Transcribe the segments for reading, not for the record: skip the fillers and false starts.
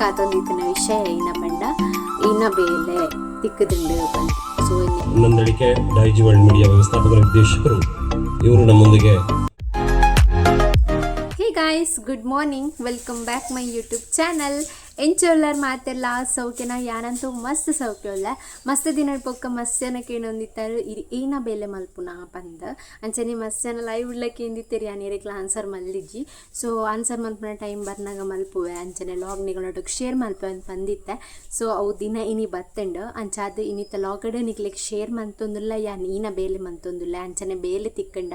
ಕಾತೊಂದಿತ್ತಿನ ವಿಷಯ ಇನ ಪಂಡ ಇನ ಬೇಲೆ ತಿಕ್ಕುದುಂಡು ಪಂದ್. ಸೊ ನಂದಳಿಕೆ ಡೈಜಿ ವರ್ಲ್ಡ್ ಮೀಡಿಯಾ ವ್ಯವಸ್ಥಾಪಕ ನಿರ್ದೇಶಕರು ಇವರು ನಮ್ಮೊಂದಿಗೆ. Hey guys, good morning, welcome back my YouTube channel. ಎಂಚೊಲ್ಲರ್ ಮಾತೆಲ್ಲ ಸೌಖ್ಯನ? ಯಾನಂತೂ ಮಸ್ತ್ ಸೌಖ್ಯ ಉಲ್ಲೆ. ಮಸ್ತ್ ದಿನ ಬೊಕ್ಕ ಮಸ್ತ್ ಜನ ಕೇಣೊಂದಿತ್ತೆರ್ ಇರ್ ಈನ ಬೇಲೆ ಮಲ್ಪುನ ಪಂದ್. ಅಂಚನೆ ಮಸ್ತ್ ಜನ ಲೈವ್ ಡ್ಲ ಕೇಂದಿತ್ತೆರ್. ಯಾನ್ ಏರೆಗ್ಲ ಆನ್ಸರ್ ಮಲ್ದಿಜ್ಜಿ. ಸೊ ಆನ್ಸರ್ ಮಲ್ಪುನ ಟೈಮ್ ಬರ್ನಾಗ ಮಲ್ಪುವೆ, ಅಂಚನೆ ಲಾಗ್ ನಿಗಳೊಟ್ಟಿಗೆ ಶೇರ್ ಮಲ್ಪುವೆ ಅಂತ ಪಂದಿತ್ತೆ. ಸೊ ಅವು ದಿನ ಇನಿ ಬತ್ತುಂಡು. ಅಂಚಾದ್ ಇನಿತ ಲಾಗಡ್ ನಿಕ್ಲೆಗ್ ಶೇರ್ ಮಲ್ತೊಂದುಲ್ಲ ಯಾನ್ ಈನ ಬೇಲೆ ಮಲ್ತೊಂದುಲ್ಲೆ, ಅಂಚನೆ ಬೇಲೆ ತಿಕ್ಕಂಡ,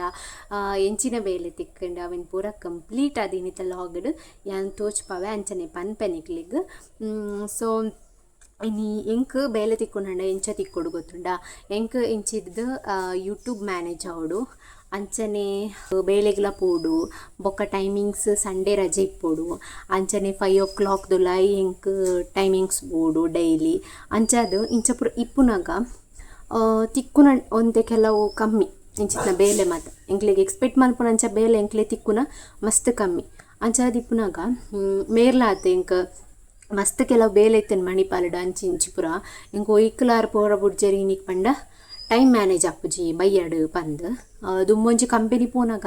ಎಂಚಿನ ಬೇಲೆ ತಿಕ್ಕಂಡ, ಅವೆನ್ ಪೂರ ಕಂಪ್ಲೀಟ್ ಆದ್ ಇನಿತ ಲಾಗಡ್ ಯಾನ್ ತೋಜ್ಪಾವೆ, ಅಂಚನೆ ಪನ್ಪೆ ನಿಕ್ಲೆಗ್. ಸೊ ಇನಿ ಎಂಕ್ ಬೇಲೆ ತಿಕ್ಕುಂಡಂಡ ಎಂಚ ತಿಕ್ಕೊಡು ಗೊತ್ತುಂಡ? ಎಂಕ್ ಇಂಚಿರ್ದ್ ಯೂಟ್ಯೂಬ್ ಮ್ಯಾನೇಜ್ ಆವೊಡು, ಅಂಚನೆ ಬೇಲೆಗ್ಲ ಪೋಡು, ಬೊಕ್ಕ ಟೈಮಿಂಗ್ಸ್ ಸಂಡೇ ರಜೆ ಇಪ್ಪೊಡು, ಅಂಚನೆ 5 ಓ ಕ್ಲಾಕ್ ದುಲಾಯಿ ಎಂಕ್ ಟೈಮಿಂಗ್ಸ್ ಬೋಡು ಡೈಲಿ. ಅಂಚಾದ್ ಇಂಚ ಪೂರ ಇಪ್ಪುನಗ ತಿಕ್ಕುನ ಒಂತೆ ಕೆಲವು ಕಮ್ಮಿ. ಇಂಚಿತ್ತಿನ ಬೇಲೆ ಮಾತ ಎಂಕ್ಲೆಗ್ ಎಕ್ಸ್ಪೆಕ್ಟ್ ಮಲ್ಪುನಂಚ ಬೇಲೆ ಎಂಕ್ಲೆಗ್ ತಿಕ್ಕುನ ಮಸ್ತ್ ಕಮ್ಮಿ. ಅಂಚಾದ್ ಇಪ್ಪುನಗ ಮೇರ್ಲಾತ್ ಎಂಕ್ ಮಸ್ತ್ ಕೆಲವು ಬೇಲೆ ಇತ್ತ್ಂಡ್ ಮಣಿಪಾಲಡ್, ಅಂಚಿ ಇಂಚಿ ಪೂರ. ಎಂಕ್ ಒಯ್ಕ್ಲಾರ್ ಪೋರ ಬುಡ್ಜೆರ್ ಇನಿಕ್ ಪಂಡ ಟೈಮ್ ಮ್ಯಾನೇಜ್ ಆಪುಜಿ ಬಯ್ಯಡ್ ಪಂದ್. ದುಂಬೊಂಜಿ ಕಂಪೆನಿ ಪೋನಗ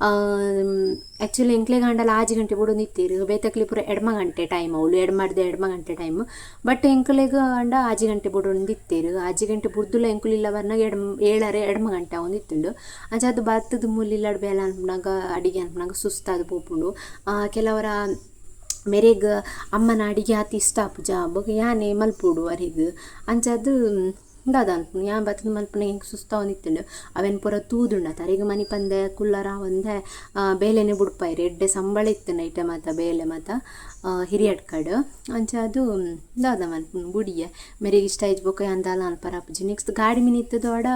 ಆ್ಯಕ್ಚುಲಿ ಎಂಕ್ಲೆಗ್ ಆಂಡಲ 6 ಗಂಟೆ ಬುಡೊಂದಿತ್ತೆರ್. ಬೇತೆಕ್ಲೆಗ್ ಪೂರ 9 ಗಂಟೆ ಟೈಮ್ ಅವ್ಲು, ಎಡ್ಮಡ್ದ್ 9 ಗಂಟೆ ಟೈಮ್. ಬಟ್ ಎಂಕ್ಲೆಗ್ ಆಂಡ 6 ಗಂಟೆ ಬುಡೊಂದಿತ್ತೆರ್. 6 ಗಂಟೆ ಬುಡ್ದುಲ ಎಂಕುಲು ಇಲ್ಲ ಬರ್ನಗ 7:30, 9 ಗಂಟೆ ಆವೊಂದಿತ್ತುಂಡು. ಅಂಚಾದ್ ಬತ್ತುದು ಮೂಲು ಇಲ್ಲಡ್ ಬೇಲೆ ಮನ್ಪುನಗ, ಅಡಿಗೆ ಮನ್ಪುನಗ ಸುಸ್ತಾದ್ ಪೋಪುಂಡು. ಕೆಲವರ ಮೆರೆಗ್ ಅಮ್ಮನ ಅಡಿಗೆ ಆತ್ ಇಷ್ಟ ಆಪುಜ. ಬೊಕ ಯಾನೆ ಮಲ್ಪೊಡು ಅರೆಗ್. ಅಂಚಾದ್ ದಾದ ಅನ್ಪುನು, ಯಾನ್ ಬತ್ತುದು ಮಲ್ಪುನ ಎಂಕ್ ಸುಸ್ತಾವೊಂದಿತ್ತುಂಡು. ಅವೆನ್ ಪೂರ ತೂದುಂಡತ ಅರೆಗ್ ಮನಿಪಂದೆ ಕುಲ್ಲರಾವಂದೆ ಬೇಲೆನೆ ಬುಡ್ಪಾಯೆರ್. ಎಡ್ಡೆ ಸಂಬಳ ಇತ್ತುಂಡು ಐಟ ಮಾತ, ಬೇಲೆ ಮಾತ ಹಿರಿಯಡ್ಕಡ್. ಅಂಚಾದ್ ದಾದ ಮನ್ಪುನು, ಬುಡಿಯೆ. ಮೆರೆಗ್ ಇಷ್ಟ ಆಯ್ಜ್ ಬೊಕ ಯಾನ್ ದಾಲ ಮನ್ಪರ ಆಪುಜಿ. ನೆಕ್ಸ್ಟ್ ಗಾಡಿ ಮಿನಿ ಇತ್ತುದೋಡ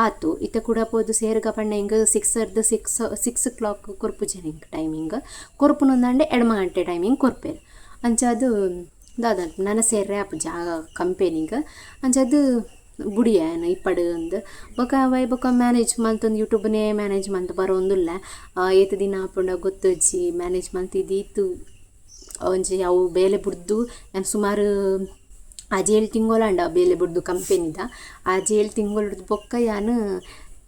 ಆತು. ಇತ್ತೆ ಕುಡ ಪೋದು ಸೇರ್ಗ ಪಂಡ ಎಂಕ್ ಸಿಕ್ಸ್ ಅರ್ದ್ ಸಿಕ್ಸ್ 6 ಓ ಕ್ಲಾಕ್ ಕೊರ್ಪುಜೆರ್. ಎಂಕ್ ಟೈಮಿಂಗ್ ಕೊರ್ಪುನಂದಂಡ 9 ಗಂಟೆ ಟೈಮಿಂಗ್ ಕೊರ್ಪೆರ್. ಅಂಚಾದ್ ದಾದ ನನ ಸೇರ್ರೆ ಆಪುಜಿ ಆ ಕಂಪೆನಿಗ್. ಅಂಚಾದ್ ಬುಡಿಯೆ ಯಾನ್ ಇಪ್ಪಡ್ ಅಂದ್. ಬೊಕ ಅವೆ ಬೊಕ ಮ್ಯಾನೇಜ್ ಮಲ್ತೊಂದು ಯೂಟ್ಯೂಬ್ನೇ ಮ್ಯಾನೇಜ್ ಮಂತ್ ಬರೊಂದುಲ್ಲೆ. ಏತ್ ದಿನ ಆಪುಂಡ ಗೊತ್ತುಜ್ಜಿ. ಮ್ಯಾನೇಜ್ ಮಲ್ತಿದ್ದೀತು ಒಂಜಿ ಅವು ಬೇಲೆ ಬುಡ್ದು ಯಾನ್ ಸುಮಾರು ಆಜಿ ಏಳು ತಿಂಗೊಳಾಂಡ ಬೇಲೆ ಬುಡ್ದು ಕಂಪೆನಿದ. ಆಜಿ ಏಳು ತಿಂಗೊಳ್ದು ಬೊಕ್ಕ ಯಾನ್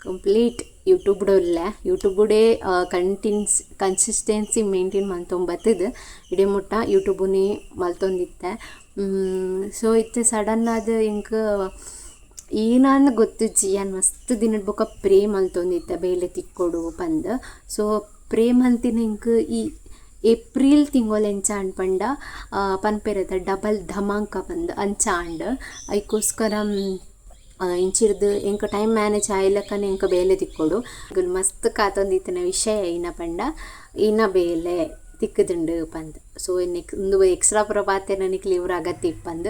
ಕಂಪ್ಲೀಟ್ ಯೂಟ್ಯೂಬ್ಡ್ ಉಲ್ಲೆ. ಯೂಟ್ಯೂಬುಡೇ ಕಂಟಿನ್ಸ್ ಕನ್ಸಿಸ್ಟೆನ್ಸಿ ಮೇಂಟೈನ್ ಮಲ್ತೊಂದು ಬತ್ತುದು ಇಡೆ ಮುಟ್ಟ ಯೂಟ್ಯೂಬುನೇ ಮಲ್ತೊಂದಿತ್ತೆ. ಸೊ ಇತ್ತೆ ಸಡನ್ ಆದ್ ಎಂಕ್ ಏನಾಂದ್ ಗೊತ್ತುಜ್ಜಿ, ಯಾನ್ ಮಸ್ತ್ ದಿನದ ಬೊಕ್ಕ ಪ್ರೇ ಮಲ್ತೊಂದಿತ್ತೆ ಬೇಲೆ ತಿಕ್ಕೊಡು ಪಂದ್. ಸೊ ಪ್ರೇ ಮಲ್ತಿನ ಎಂಕ್ ಈ ಏಪ್ರಿಲ್ ತಿಂಗೊಲು ಎಂಚ ಆಂಡ್ ಪಂಡ, ಪನ್ಪೆರತ ಡಬಲ್ ಧಮಾಕ ಪಂದ್, ಅಂಚ ಆಂಡ್. ಐಕೋಸ್ಕರ ಇಂಚಿರ್ದ್ ಎಂಕ್ ಟೈಮ್ ಮ್ಯಾನೇಜ್ ಆಯಿಲೆಕ್ಕನೆ ಎಂಕ್ ಬೇಲೆ ತಿಕ್ಕೊಡು. ಮಸ್ತ್ ಕಾತೊಂದಿತ್ತಿನ ವಿಷಯ ಇನ ಪಂಡ ಇನ ಬೇಲೆ ತಿಕ್ಕುದುಂಡು ಪಂದ್. ಸೊ ನೆಕ್ ಉಂದು ಎಕ್ಸ್ಟ್ರಾ ಪೂರ ಪಾತೆರ್ನ ನಿಕ್ಲ್ ಇವ್ರ ಅಗತ್ಯ ಇಪ್ಪಂದ್.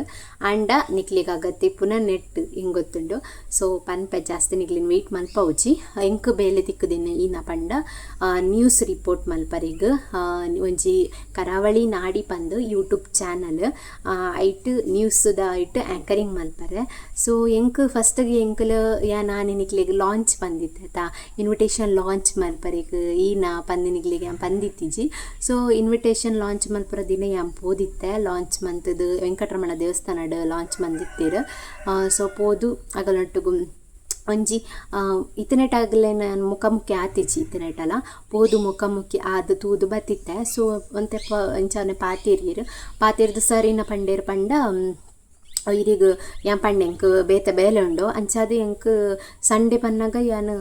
ಆಂಡ ನಿಕ್ಲೆಗ್ ಅಗತ್ಯ ಇಪ್ಪುನ ನೆಟ್ ಎಂಕ್ ಗೊತ್ತುಂಡು. ಸೊ ಪನ್ಪೆ, ಜಾಸ್ತಿ ನಿಕ್ಲೆನ್ ವೆಯ್ಟ್ ಮಲ್ಪವುಜಿ. ಎಂಕ್ ಬೇಲೆ ತಿಕ್ಕುದಿನ ಈನ ಪಂಡ ನ್ಯೂಸ್ ರಿಪೋರ್ಟ್ ಮಲ್ಪರೆಗ್. ಒಂಜಿ ಕರಾವಳಿ ನಾಡಿ ಪಂದ್ ಯೂಟ್ಯೂಬ್ ಚಾನಲ್, ಐಟ್ ನ್ಯೂಸ್ದ ಐಟ್ ಆ್ಯಂಕರಿಂಗ್ ಮಲ್ಪರೆ. ಸೊ ಎಂಕ್ ಫಸ್ಟ್ಗೆ ಎಂಕುಲು ಯಾನ್ ಆನಿ ನಿಕ್ಲೆಗ್ ಲಾಂಚ್ ಪಂದಿತ್ತೆ ಅತಾ, ಇನ್ವಿಟೇಷನ್ ಲಾಂಚ್ ಮಲ್ಪರೆಗ್ ಈನ ಪಂದ್ ನಿಕ್ಲೆಗ್ ಯಾನ್ ಪಂದಿತ್ತಿಜಿ. So invitation launch ಮಲ್ಪುನ ದಿನ ಯಾನ್ ಪೋದಿತ್ತೆ. ಲಾಂಚ್ ಮಂತುದು ವೆಂಕಟರಮಣ ದೇವಸ್ಥಾನಡ್ ಲಾಂಚ್ ಮಂದಿತ್ತೆರ್. ಸೊ ಪೋದು ಅಗಲೊಟ್ಟುಗು ಒಂಜಿ ಇತನೆಟ್ ಅಗಲೆನ ಮುಖಾಮುಖಿ ಆತಿಜಿ ಇತನೆಟಲ. ಪೋದು ಮುಖಾಮುಖಿ ಆದ್ ತೂದು ಬತ್ತಿತ್ತೆ. ಸೊ ಒಂತೆ ಪ ಅಂಚನೆ ಪಾತೆರಿಯೆರ್. ಪಾತೆರ್ದ್ ಸರ್ ಇನ್ನ ಪಂಡೆರ್ ಪಂಡ, ಇರೆಗ್ ಯಾನ್ ಪಂಡೆ ಎಂಕ್ ಬೇತೆ ಬೇಲೆ ಉಂಡು, ಅಂಚಾದ್ ಎಂಕ್ ಸಂಡೆ ಪನ್ನಗ ಯಾನ್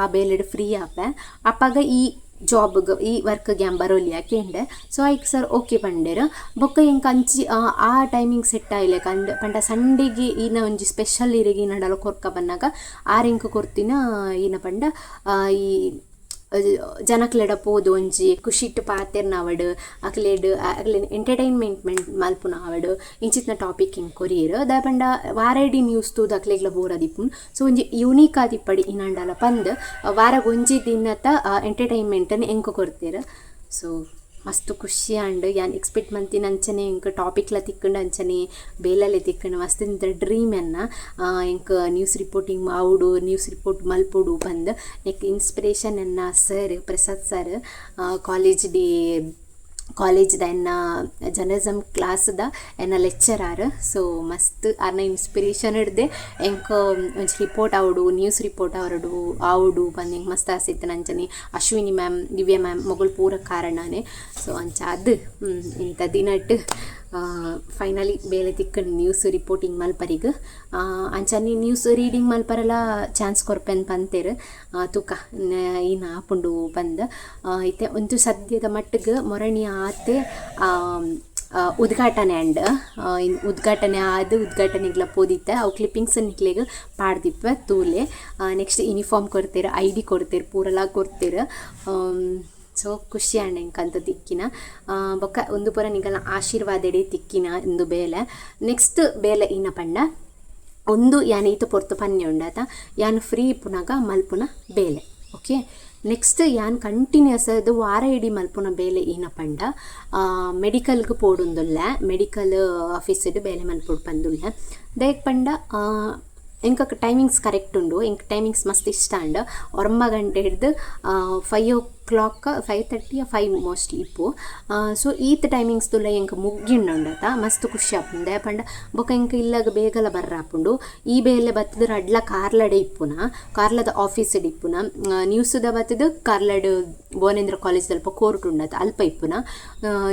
ಆ ಬೇಲೆಡ್ ಫ್ರೀ ಆಪೆ, ಅಪಗ ಈ ಜಾಬ್ಗ್ ಈ ವರ್ಕ್ಗೆ ಯಾನ್ ಬರೊಲಿಯಾ ಕೇಂಡೆ. ಸೊ ಐಕ್ ಸರ್ ಓಕೆ ಪಂಡೆರ್. ಬೊಕ್ಕ ಎಂಕ್ ಅಂಚಿ ಆ ಟೈಮಿಂಗ್ ಸೆಟ್ ಆಯಿಲೆಕ ಅಂದ್ ಪಂಡ ಸಂಡೇಗೆ ಈನ ಒಂಜಿ ಸ್ಪೆಷಲ್ ಇರೆಗ್ ಈನಡಲ ಕೊರ್ಕ ಪನ್ನಗ ಆರ್ ಎಂಕ್ ಕೊರ್ತಿನ ಈನ ಪಂಡ ಈ ಜನಕ್ಲೆಡ ಪೋದು ಒಂಜಿ ಖುಷಿಟ್ ಪಾತೆರ್ನವಡ್, ಅಕ್ಲೆಡ್ ಅಕ್ಲೆನ್ ಎಂಟರ್ಟೈನ್ಮೆಂಟ್ ಮಲ್ಪುನ ಆವಡ್, ಇಂಚಿತ್ತಿನ ಟಾಪಿಕ್ ಎಂಕ್ ಕೊರಿಯೆರ್. ದಾಯೆ ಪಂಡ ವಾರ ಇಡೀ ನ್ಯೂಸ್ ತೂದು ಅಕ್ಲೆಗ್ಲ ಬೋರ್ ಆದಿಪ್ಪುಂಡು. ಸೊ ಒಂಜಿ ಯೂನಿಕ್ ಆದಿಪ್ಪಡ್ ಇನಂಡಲ ಪಂದ್ ವಾರಗ್ ಒಂಜಿ ದಿನತ ಎಂಟರ್ಟೈನ್ಮೆಂಟ್ ನ್ ಎಂಕ್ ಕೊರ್ತೆರ್. ಸೊ ಮಸ್ತ್ ಖುಷಿ ಆಂಡ್. ಯಾನ್ ಎಕ್ಸ್ಪೆಕ್ಟ್ ಮಂತಿನ ಅಂಚನೆ ಎಂಕ್ ಟಾಪಿಕ್ಲ ತಿಕ್ಕುಂಡು, ಅಂಚನೆ ಬೇಲೆಲ ತಿಕ್ಕುಂಡು. ಮಸ್ತ್ ಡ್ರೀಮ್ ಎನ್ನ ಎಂಕ್ ನ್ಯೂಸ್ ರಿಪೋರ್ಟಿಂಗ್ ಆವೊಡು, ನ್ಯೂಸ್ ರಿಪೋರ್ಟ್ ಮಲ್ಪೊಡು ಪಂದ್. ನೆಕ್ ಇನ್ಸ್ಪಿರೇಷನ್ ಎನ್ನ sir Prasad sir. College day ಕಾಲೇಜ್ದ ಎನ್ನ ಜರ್ನಲಿಸಮ್ ಕ್ಲಾಸ್ದ ಎನ್ನ ಲೆಕ್ಚರರ್. ಸೊ ಮಸ್ತ್ ಆರ್ನ ಇನ್ಸ್ಪಿರೇಷನ್ ಹಿಡ್ದೆ ಎಂಕ್ ಒಂಜಿ ರಿಪೋರ್ಟ್ ಆವೊಡು, ನ್ಯೂಸ್ ರಿಪೋರ್ಟ್ ಆವೊಡು ಆವೊಡು ಪಂದ್ ಎಂಕ್ ಮಸ್ತ್ ಆಸೆ ಇತ್ತು. ಅಂಚನೆ ಅಶ್ವಿನಿ ಮ್ಯಾಮ್, ದಿವ್ಯಾ ಮ್ಯಾಮ್ ಮೊಗುಲು ಪೂರ ಕಾರಣನೇ. ಸೊ ಅಂಚಾದ್ ಇಂಥ ದಿನಟ್ ಫೈನಲಿ ಬೇಲೆ ತಿಕ್ಕಂಡ್ ನ್ಯೂಸ್ ರಿಪೋರ್ಟಿಂಗ್ ಮಲ್ಪರಿಗ್. ಅಂಚನೆ ನ್ಯೂಸ್ ರೀಡಿಂಗ್ ಮಲ್ಪರೆಲ ಚಾನ್ಸ್ ಕೊರ್ಪೆನ್ ಪಂತೆರ್. ತೂಕ ಇನ್ನ ಆಪುಂಡು ಪಂದ್. ಇತ್ತೆ ಒಂತು ಸದ್ಯದ ಮಟ್ಟಿಗೆ ಮೊರಣಿ ಆತೆ ಉದ್ಘಾಟನೆ ಅಂಡ್ ಉದ್ಘಾಟನೆ ಆದ್ ಉದ್ಘಾಟನೆಗ್ಲ ಪೋದಿತ್ತೆ. ಅವು ಕ್ಲಿಪ್ಪಿಂಗ್ಸ್ ನಿಕ್ಲೆಗ್ ಪಾಡ್ದಿಪ್ಪೆ, ತೂಲೆ. ನೆಕ್ಸ್ಟ್ ಯೂನಿಫಾರ್ಮ್ ಕೊರ್ತೆರ್, ಐಡಿ ಕೊರ್ತೆರ್, ಪೂರಲ ಕೊರ್ತೆರ್. ಸೊ ಖುಷಿ ಆಂಡ್ ಎಂಕಂತ ತಿಕ್ಕಿನ. ಬೊಕ್ಕ ಉಂದು ಪೂರ ನಿಕಲ್ನ ಆಶೀರ್ವಾದಡೆ ತಿಕ್ಕಿನ ಇಂದು ಬೇಲೆ. ನೆಕ್ಸ್ಟ್ ಬೇಲೆ ಇನ್ನ ಪಂಡ ಉಂದು ಯಾನ್ ಈತ ಪೊರ್ತು ಪನ್ನೆ ಉಂಡಾತ, ಯಾನ್ ಫ್ರೀ ಇಪ್ಪುನಗ ಮಲ್ಪುನ ಬೇಲೆ. ಓಕೆ, ನೆಕ್ಸ್ಟ್ ಯಾನ್ ಕಂಟಿನ್ಯೂಸ್ ಅದು ವಾರ ಇಡೀ ಮಲ್ಪುನ ಬೇಲೆ ಏನ ಪಂಡ ಮೆಡಿಕಲ್ಗೆ ಪೋಡುಂದುಲ್ಲೆ, ಮೆಡಿಕಲ್ ಆಫೀಸ್ಡ್ ಬೇಲೆ ಮಲ್ಪೊಡು ಪಂದುಲ್ಲೆ. ದಾಯೆಗ್ ಪಂಡ ಎಂಕ ಟೈಮಿಂಗ್ಸ್ ಕರೆಕ್ಟ್ ಉಂಡು. ಎಂಕ್ ಟೈಮಿಂಗ್ಸ್ ಮಸ್ತ್ ಇಷ್ಟ ಆಂಡ್. 9 ಗಂಟೆ ಹಿಡ್ದು 5 o'clock, 5:30, 5 mostly ಇಪ್ಪು. ಸೊ ಈತ್ ಟೈಮಿಂಗ್ಸ್ ತುಲ್ಲ ಎಂಕ್ ಮುಗ್ಗಿಂಡುಂಡತ ಮಸ್ತ್ ಖುಷಿ ಆಪುಂಡು. ದಾಯೆ ಪಂಡ ಬೊಕ ಎಂಕ್ ಇಲ್ಲಗ್ ಬೇಗಲ ಬರ್ರಾಪುಂಡು. ಈ ಬೇಲೆ ಬತ್ತುದು ರಡ್ಲ ಕಾರ್ಲಡೆ ಇಪ್ಪುನ, ಕಾರ್ಲದ ಆಫೀಸ್ಡ್ ಇಪ್ಪುನ. ನ್ಯೂಸ್ದ ಬತ್ತುದು ಕಾರ್ಲಡ್ ಭುವನೇಂದ್ರ ಕಾಲೇಜ್ ದಲ್ಪ ಕೋರ್ಟ್ ಉಂಡತ, ಅಲ್ಪ ಇಪ್ಪುನ.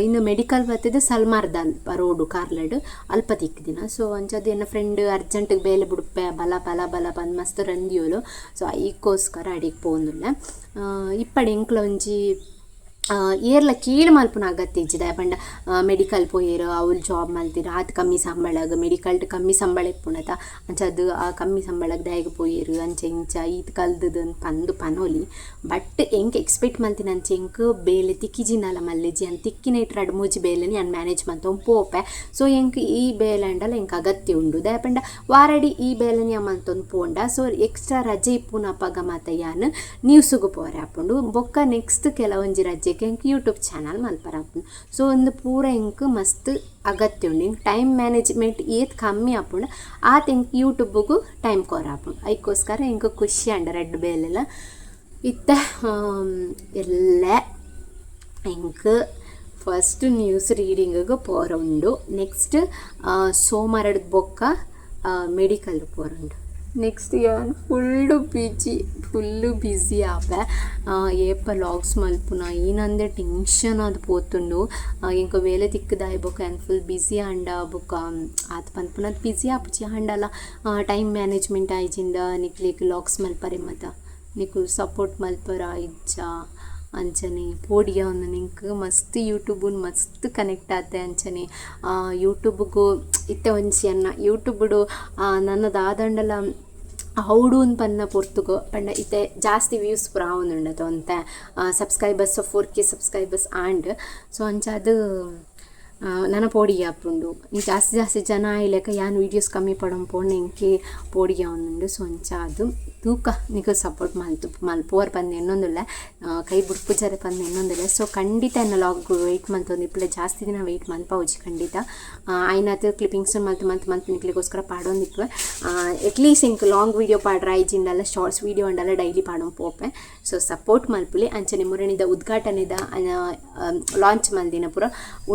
ಇನ್ನು ಮೆಡಿಕಲ್ ಬತ್ತುದು ಸಲ್ಮಾರ್ದ ಅಲ್ಪ ರೋಡು ಕಾರ್ಲಡ್ ಅಲ್ಪ ತಿಕ್ದಿನ. ಸೊ ಅಂಚಾದ್ ಎನ್ನ ಫ್ರೆಂಡ್ ಅರ್ಜೆಂಟ್ ಬೇಲೆ ಬುಡುಪೆ, ಬಲ ಬಲ ಬಲ ಪಂದ್ ಮಸ್ತ್ ರಂದಿಯೋಲು. ಸೊ ಐಕೋಸ್ಕರ ಅಡಿಗೆ ಪೋವೊಂದುಲ್ಲೆ. ಇಪ್ಪಡೆ ಎಂಕ್ಲ ಒಂಜಿ ಏರ್ಲ ಕೀಳು ಮಲ್ಪುನ ಅಗತ್ಯ ಇಜ್ಜಿ. ದಾಯೆ ಪಂಡ ಮೆಡಿಕಲ್ ಪೋಯೆರ್, ಅವ್ಲು ಜಾಬ್ ಮಲ್ತೆರ್, ಆತ್ ಕಮ್ಮಿ ಸಂಬಳಗ್, ಮೆಡಿಕಲ್ಡ್ ಕಮ್ಮಿ ಸಂಬಳ ಇಪ್ಪುನತ, ಅಂಚಾದ್ ಆ ಕಮ್ಮಿ ಸಂಬಳಗ್ ದಾಯೆಗ್ ಪೋಯೆರ್, ಅಂಚ ಇಂಚ ಈತ್ ಕಲ್ದದ್ ಪಂದ್ ಪನೊಲಿ. ಬಟ್ ಎಂಕ್ ಎಕ್ಸ್ಪೆಕ್ಟ್ ಮಲ್ತಿನಂಚ ಎಂಕ್ ಬೇಲೆ ತಿಕ್ಕಿಜಿಂಡಲ ಮಲ್ಲೆಜಿ. ಅಂದ್ ತಿಕ್ಕಿನೈಟ್ ರಡ್ಡ್ ಮೂಜಿ ಬೇಲೆನ್ ಯಾನ್ ಮ್ಯಾನೇಜ್ ಮಲ್ತೊಂದು ಪೋಪೆ. ಸೊ ಎಂಕ್ ಈ ಬೇಲೆ ಆಂಡಲ ಎಂಕ್ ಅಗತ್ಯ ಉಂಡು. ದಾಯೆ ಪಂಡ ವಾರಡಿ ಈ ಬೇಲೆನ್ ಯಾನ್ ಮಲ್ತೊಂದು ಪೋಂಡ, ಸೊ ಎಕ್ಸ್ಟ್ರಾ ರಜೆ ಇಪ್ಪುನಪಗ ಮಾತ ಯಾನ್ ನ್ಯೂಸುಗು ಪೋರೆ ಆಪುಂಡು. ಬೊಕ್ಕ ನೆಕ್ಸ್ಟ್ ಕೆಲವೊಂಜಿ ರಜೆಗ್ ಎಂಕ್ ಯೂಟ್ಯೂಬ್ ಚಾನಲ್ ಮಲ್ಪರೆ ಆಪುಂಡು. ಸೊ ಉಂದು ಪೂರ ಎಂಕ್ ಮಸ್ತ್ ಅಗತ್ಯ ಉಂಡು. ಎಂಕ್ ಟೈಮ್ ಮ್ಯಾನೇಜ್ಮೆಂಟ್ ಏತ್ ಕಮ್ಮಿ ಆಪುಂಡು, ಆತ್ ಎಂಕ್ ಯೂಟ್ಯೂಬುಗು ಟೈಮ್ ಕೊರ ಆಪುಂಡು. ಐಕೋಸ್ಕರ ಎಂಕ್ ಖುಷಿ ಆಂಡ್ ರಡ್ಡ್ ಬೇಲೆಲ. ಇತ್ತೆ ಎಲ್ಲೆ ಎಂಕ್ ಫಸ್ಟ್ ನ್ಯೂಸ್ ರೀಡಿಂಗಿಗೆ ಪೋರುಂಡು. ನೆಕ್ಸ್ಟ್ ಸೋಮಾರಡ್ದು ಬೊಕ್ಕ ಮೆಡಿಕಲ್ ಪೋರುಂಡು. ನೆಕ್ಸ್ಟ್ ಯಾನ್ ಫುಲ್ಲು ಬಿಜಿ, ಫುಲ್ಲು ಬ್ಯುಸಿ ಆಪೆ. ಏಪ ಲಾಗ್ಸ್ ಮಲ್ಪುನ ಈನಂದೆ ಟೆನ್ಷನ್ ಆದ್ ಪೋತುಂಡು. ಎಂಕ್ ಬೇಲೆ ತಿಕ್ಕುದಾಯಿ ಬೊಕ್ಕ ಯಾನ್ ಫುಲ್ ಬ್ಯುಸಿ ಆಂಡ. ಬೊಕ್ಕ ಆತ್ ಪನ್ಪುನತ್ ಬ್ಯುಸಿ ಆಪುಜಿ ಆಂಡಲ ಟೈಮ್ ಮ್ಯಾನೇಜ್ಮೆಂಟ್ ಆಯ್ಜಿಂಡ ನಿಕ್ಲೆಗ್ ಲಾಗ್ಸ್ ಮಲ್ಪರೆ ಮಾತ ನಿಕುಲು ಸಪೋರ್ಟ್ ಮಲ್ಪರ ಇಜ್ಜ. ಅಂಚನೆ ಪೋಡಿಗೆ ಉಂದು ಎಂಕ್ ಮಸ್ತ್ ಯೂಟ್ಯೂಬುನ್ ಮಸ್ತ್ ಕನೆಕ್ಟ್ ಆತೆ. ಅಂಚನೆ ಯೂಟ್ಯೂಬ್ಗು ಇತ್ತೆ ಒಂಜಿ ಎನ್ನ ಯೂಟ್ಯೂಬುಡು ನನ ದಾದಂಡಲ ಆವೊಡು ಅಂದ್ ಪನ್ನ ಪೊರ್ತುಗು ಪಂಡ ಇತ್ತೆ ಜಾಸ್ತಿ ವ್ಯೂಸ್ ಪೂರ ಆವೊಂದುಂಡತ. ಒಂತೆ subscribers, 4K subscribers and. So ಅಂಚಾದ್ ನನ ಪೋಡಿಗೆ ಆಪುಂಡು. ಜಾಸ್ತಿ ಜಾಸ್ತಿ ಜನ ಆಯಿಲೆಕ ಯಾನ್ ವೀಡಿಯೋಸ್ ಕಮ್ಮಿ ಪಾಡೊಂದು ಪೋಂಡ ಎಂಕೆ ಪೋಡಿಗೆ ಆವೊಂದುಂಡು. ಸೊ ಅಂಚಾದ್ ತೂಕ, ನಿಕುಲು ಸಪೋರ್ಟ್ ಮಲ್ತು ಮಲ್ಪುವರ್ ಪಂದ್ ಎನ್ನೊಂದುಲ್ಲೆ, ಕೈ ಬುಡ್ಪುಜರ್ ಪಂದ್ ಎನ್ನೊಂದುಲ್ಲೆ. ಸೊ ಖಂಡಿತ ಎನ್ನ ಲಾಗ್ ವೆಯ್ಟ್ ಮಲ್ತೊಂದು ಇಪ್ಪುಲೆ. ಜಾಸ್ತಿ ದಿನ ವೆಯ್ಟ್ ಮಲ್ಪವುಜಿ ಖಂಡಿತ. ಆಯ್ನಾತ್ ಕ್ಲಿಪ್ಪಿಂಗ್ಸ್ ಮಲ್ತ್ ಮಲ್ತ್ ಮಲ್ತ್ ನಿಕ್ಲೆಗೋಸ್ಕರ ಪಾಡೊಂದಿಪ್ಪುವೆ. ಎಟ್ಲೀಸ್ಟ್ ಎಂಕ್ ಲಾಂಗ್ ವೀಡಿಯೋ ಪಾಡ್ರ ಆಯ್ಜಿಂಡಲ ಶಾರ್ಟ್ಸ್ ವೀಡಿಯೋ ಅಂಡಲ ಡೈಲಿ ಪಾಡೊಂದು ಪೋಪೆ. ಸೊ ಸಪೋರ್ಟ್ ಮಲ್ಪುಲೆ. ಅಂಚನೆ ಮುರಣಿದ ಉದ್ಘಾಟನೆದ ಲಾಂಚ್ ಮಲ್ದಿನ ಪೂರ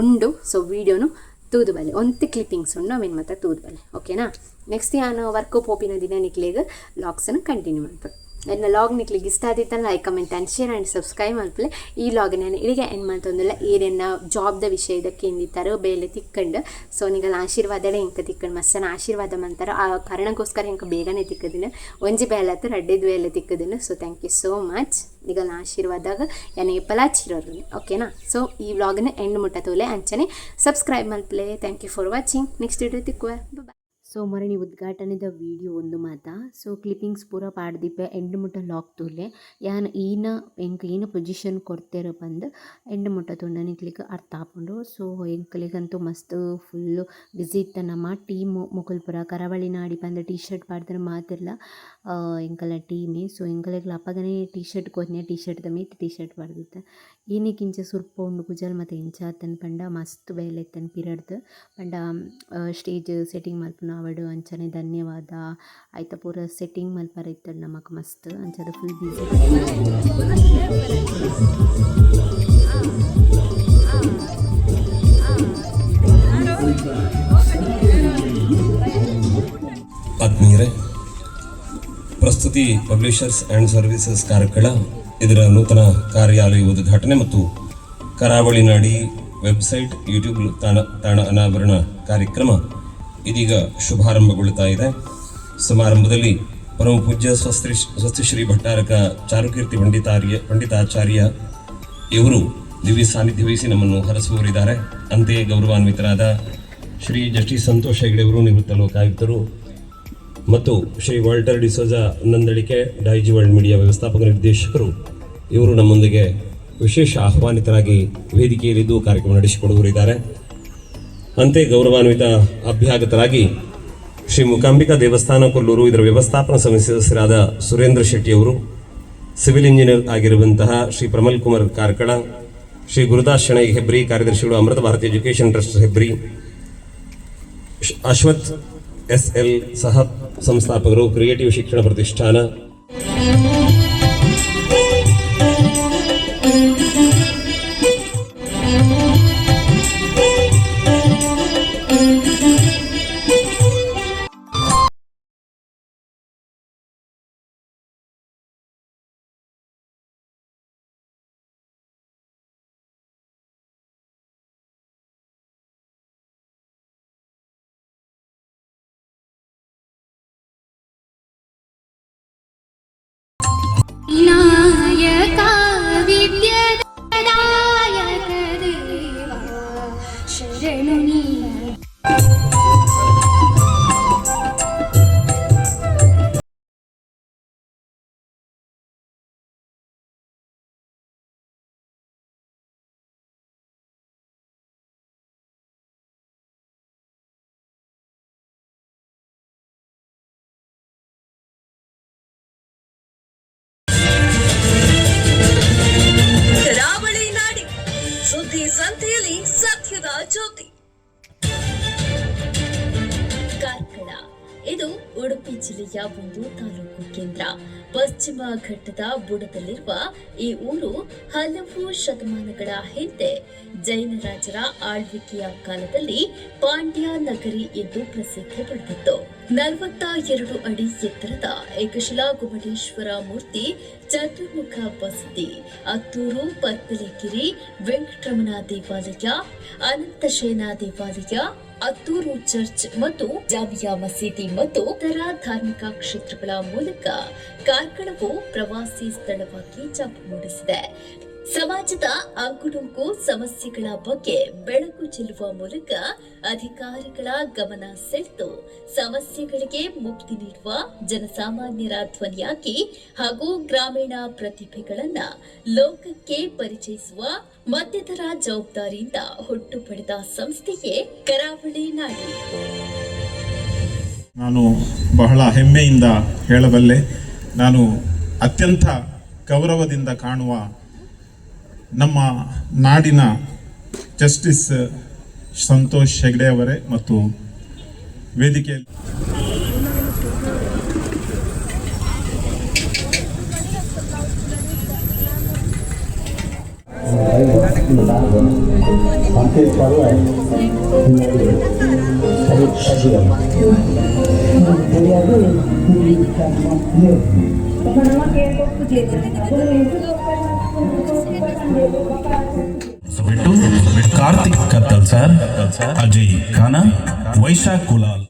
ಉಂಡು. ಸೊ ವೀಡಿಯೋನು ತೂದು ಬಲೆ. ಒಂತೆ ಕ್ಲಿಪ್ಪಿಂಗ್ಸ್ ಉಂಡು, ಅವೆನ್ ಮಾತ ತೂದು ಬಲೆ, ಓಕೆನಾ? ನೆಕ್ಸ್ಟ್ ಯಾನ್ ವರ್ಕ್ ಪೋಪಿನ ದಿನ ನಿಕ್ಲೆಗ್ ಲಾಗ್ಸನ್ನು ಕಂಟಿನ್ಯೂ ಮಲ್ಪೆ. ಎನ್ನ ಲಾಗ್ ನಿಕ್ಲೆಗ್ ಇಷ್ಟ ಆದಿತ್ತಂಡ like, comment and share and subscribe ಮಲ್ಪಲೆ. ಈ ಲಾಗ್ ನಾನು ಇಲ್ಲಿಗೆ ಎಂಡ್ ಮಲ್ತೊಂದುಲ್ಲೆ. ಈರೆನ್ನ ಜಾಬ್ದ ವಿಷಯದ ಕೇಂದಿತ್ತಾರೆ, ಬೇಲೆ ತಿಕ್ಕಂಡು. ಸೊ ನಿಗಲ ಆಶೀರ್ವಾದಡೆ ಎಂಕ ತಿಕ್ಕಂಡು. ಮಸ್ತನ ಆಶೀರ್ವಾದ ಮಂತಾರ. ಆ ಕಾರಣಕ್ಕೋಸ್ಕರ ಎಂಕ ಬೇಗನೆ ತಿಕ್ಕದಿನ. ಒಂಜಿ ಬೇಲೆ ಆತು, ರಡ್ಡೇದು ಬೇಲೆ ತಿಕ್ಕದಿನ. So thank you so much. ನಿಗಲ ಆಶೀರ್ವಾದಾಗ ಯಾನ್ ಏಪಲ ಚಿರೋರು, ಓಕೆನಾ? ಸೊ ಈ ವ್ಲಾಗ್ನ ಎಂಡ್ ಮುಟ್ಟ ತೂಲೆ, ಅಂಚನೆ ಸಬ್ಸ್ಕ್ರೈಬ್ ಮಲ್ಪಲೆ. Thank you for watching. Next video ತಿಕ್ಕುವೆ. ಸೊ ಮರಣಿ ಉದ್ಘಾಟನೆದ ವೀಡಿಯೋ ಒಂದು ಮಾತ. ಸೊ ಕ್ಲಿಪ್ಪಿಂಗ್ಸ್ ಪೂರ ಪಾಡ್ದಿಪ್ಪೆ. ಎಂಡ್ ಮುಟ್ಟ ಲಾಗ್ ತೂಲೆ. ಯಾನ್ ಈನ ಎಂಕ್ ಈನ ಪೊಸಿಷನ್ ಕೊರ್ತೆರ್ ಪಂದ್ ಎಂಡ್ ಮುಟ್ಟ ತೂಂಡ ನಿಕ್ಲೆಗ್ ಅರ್ಥ ಆಪುಂಡು. ಸೊ ಎಂಕ್ಲೆಗಂತೂ ಮಸ್ತ್ ಫುಲ್ಲು ಬ್ಯುಸಿ ಇತ್ತ ನಮ್ಮ ಟೀಮ್. ಮೊಕುಲು ಪೂರ ಕರಾವಳಿ ನಾಡಿ ಪಂದ್ ಟೀ ಶರ್ಟ್ ಪಾಡ್ದೆರ್ ಮಾತೆರ್ಲ ಎಂಕಲ್ನ ಟೀಮೇ. ಸೊ ಎಂಕಲೆಗ್ಲ ಅಪಗನೇ ಟೀ ಶರ್ಟ್ ಕೊರ್ನೆ, ಟೀ ಶರ್ಟ್ದ ಮಿತ್ತ್ ಟೀ ಶರ್ಟ್ ಪಾಡ್ದಿತ್ತ. ಏನಿಕ್ ಇಂಚ ಸುರ್ಪ ಉಂಡು, ಕುಜಲ್ ಮಾತ ಎಂಚ ಆತಂದ್ ಪಂಡ ಮಸ್ತ್ ಬೇಲೆ ಇತ್ತಂದ್ ಪಿರಡ್ದ್. ಪಂಡ ಸ್ಟೇಜ್ ಸೆಟ್ಟಿಂಗ್ ಮಲ್ಪುನ ಆವಡ್, ಅಂಚನೆ ಧನ್ಯವಾದ ಐತ ಪೂರ ಸೆಟ್ಟಿಂಗ್ ಮಲ್ಪರೆ ಇತ್ತಂಡ್ ನಮಕ್ ಮಸ್ತ್. ಅಂಚಾದ್ ಫುಲ್ ಬ್ಯುಸಿ. ಆತ್ಮೀಯರೇ, ಪ್ರಸ್ತುತಿ ಪಬ್ಲಿಷರ್ಸ್ ಆ್ಯಂಡ್ ಸರ್ವಿಸಸ್ ಕಾರ್ಕಳ ಇದರ ನೂತನ ಕಾರ್ಯಾಲಯ ಉದ್ಘಾಟನೆ ಮತ್ತು ಕರಾವಳಿ ನಾಡಿ ವೆಬ್ಸೈಟ್, ಯೂಟ್ಯೂಬ್ ತಾಣ ತಾಣ ಅನಾವರಣ ಕಾರ್ಯಕ್ರಮ ಇದೀಗ ಶುಭಾರಂಭಗೊಳ್ಳುತ್ತಾ ಇದೆ. ಸಮಾರಂಭದಲ್ಲಿ ಪರಮ ಪೂಜ್ಯ ಸ್ವಸ್ತಿ ಸ್ವಸ್ತಿ ಶ್ರೀ ಭಟ್ಟಾರಕ ಚಾರುಕೀರ್ತಿ ಪಂಡಿತಾಚಾರ್ಯ ಇವರು ದಿವ್ಯ ಸಾನ್ನಿಧ್ಯ ವಹಿಸಿ ನಮ್ಮನ್ನು ಹರಸುವವರಿದ್ದಾರೆ. ಅಂತೆಯೇ ಗೌರವಾನ್ವಿತರಾದ ಶ್ರೀ ಜಸ್ಟಿಸ್ ಸಂತೋಷ್ ಹೆಗಡೆಯವರು, ನಿವೃತ್ತ ಲೋಕಾಯುಕ್ತರು, ಮತ್ತು Shri Walter D'Souza Nandalike, Daiji world media ವ್ಯವಸ್ಥಾಪಕ ನಿರ್ದೇಶಕರು, ಇವರು ನಮ್ಮೊಂದಿಗೆ ವಿಶೇಷ ಆಹ್ವಾನಿತರಾಗಿ ವೇದಿಕೆಯಲ್ಲಿದ್ದು ಕಾರ್ಯಕ್ರಮ ನಡೆಸಿಕೊಡುವರಿದ್ದಾರೆ. ಅಂತೆ ಗೌರವಾನ್ವಿತ ಅಭ್ಯಾಗತರಾಗಿ ಶ್ರೀ ಮೂಕಾಂಬಿಕಾ ದೇವಸ್ಥಾನ ಕೊಲ್ಲೂರು ಇದರ ವ್ಯವಸ್ಥಾಪನಾ ಸಮಿತಿ ಸದಸ್ಯರಾದ ಸುರೇಂದ್ರ ಶೆಟ್ಟಿಯವರು, ಸಿವಿಲ್ ಇಂಜಿನಿಯರ್ ಆಗಿರುವಂತಹ ಶ್ರೀ ಪ್ರಮಲ್ ಕುಮಾರ್ ಕಾರ್ಕಳ, ಶ್ರೀ ಗುರುದಾಸ್ ಶೆಣೈ ಹೆಬ್ರಿ, ಕಾರ್ಯದರ್ಶಿಗಳು, Amrita Bharati education trust Hebri, Ashwath S L, ಸಹ ಸಂಸ್ಥಾಪಕರು, ಕ್ರಿಯೇಟಿವ್ ಶಿಕ್ಷಣ ಪ್ರತಿಷ್ಠಾನ. ವಿನಾಯಕ ವಿದ್ಯದಾಯಕ ದೇವಾ ಶರಣು ನೀ. ಕರಾವಳಿ ನಾಡಿ ಸುದ್ದಿ ಸಂತೆಯಲ್ಲಿ ಸತ್ಯದ ಜ್ಯೋತಿ. ಕಾರ್ಕಳ ಇದು ಉಡುಪಿ ಜಿಲ್ಲೆಯ ಒಂದು ತಾಲೂಕು ಕೇಂದ್ರ. ಪಶ್ಚಿಮ ಘಟ್ಟದ ಬುಡದಲ್ಲಿರುವ ಈ ಊರು ಹಲವು ಶತಮಾನಗಳ ಹಿಂದೆ ಜೈನ ರಾಜರ ಆಳ್ವಿಕೆಯ ಕಾಲದಲ್ಲಿ ಪಾಂಡ್ಯ ನಗರಿ ಎಂದು ಪ್ರಸಿದ್ಧಿ ಪಡೆದಿತ್ತು. 42 ಅಡಿ ಎತ್ತರದ ಏಕಶಿಲಾ ಗೊಮ್ಮಟೇಶ್ವರ ಮೂರ್ತಿ, ಚತುರ್ಮುಖ ಬಸದಿ, ಅತ್ತೂರು ಪರ್ಪಲಗಿರಿ ವೆಂಕಟರಮಣ ದೇವಾಲಯ, ಅನಂತಶಯನ ದೇವಾಲಯ, ಅತ್ತೂರು ಚರ್ಚ್ ಮತ್ತು ಜಾಮಿಯಾ ಮಸೀದಿ ಮತ್ತು ಇತರ ಧಾರ್ಮಿಕ ಕ್ಷೇತ್ರಗಳ ಮೂಲಕ ಕಾರ್ಕಳವು ಪ್ರವಾಸಿ ಸ್ಥಳವಾಗಿ ಛಾಪು ಮೂಡಿಸಿದೆ. ಸಮಾಜದ ಅಂಕುಡೊಂಕು ಸಮಸ್ಯೆಗಳ ಬಗ್ಗೆ ಬೆಳಕು ಚೆಲ್ಲುವ ಮೂಲಕ ಅಧಿಕಾರಿಗಳ ಗಮನ ಸೆಳೆದು ಸಮಸ್ಯೆಗಳಿಗೆ ಮುಕ್ತಿ ನೀಡುವ ಜನಸಾಮಾನ್ಯರ ಧ್ವನಿಯಾಗಿ ಹಾಗೂ ಗ್ರಾಮೀಣ ಪ್ರತಿಭೆಗಳನ್ನ ಲೋಕಕ್ಕೆ ಪರಿಚಯಿಸುವ ಮಧ್ಯತರ ಜವಾಬ್ದಾರಿಯಿಂದ ಹುಟ್ಟು ಪಡೆದ ಸಂಸ್ಥೆಯೇ ಕರಾವಳಿ ನಾಡಿ. ನಾನು ಬಹಳ ಹೆಮ್ಮೆಯಿಂದ ಹೇಳಬಲ್ಲೆ, ನಾನು ಅತ್ಯಂತ ಗೌರವದಿಂದ ಕಾಣುವ ನಮ್ಮ ನಾಡಿನ ಜಸ್ಟಿಸ್ ಸಂತೋಷ್ ಹೆಗ್ಡೆ ಅವರೇ ಮತ್ತು ವೇದಿಕೆಯಲ್ಲಿ ಬಿಟ್ಟು ಕಾರ್ತಿಕ್ ಕತ್ತಲ್ ಸರ್, ಅಜಯ್ ಖಾನಾ, ವೈಶಾಖ್ ಕುಲಾಲ್.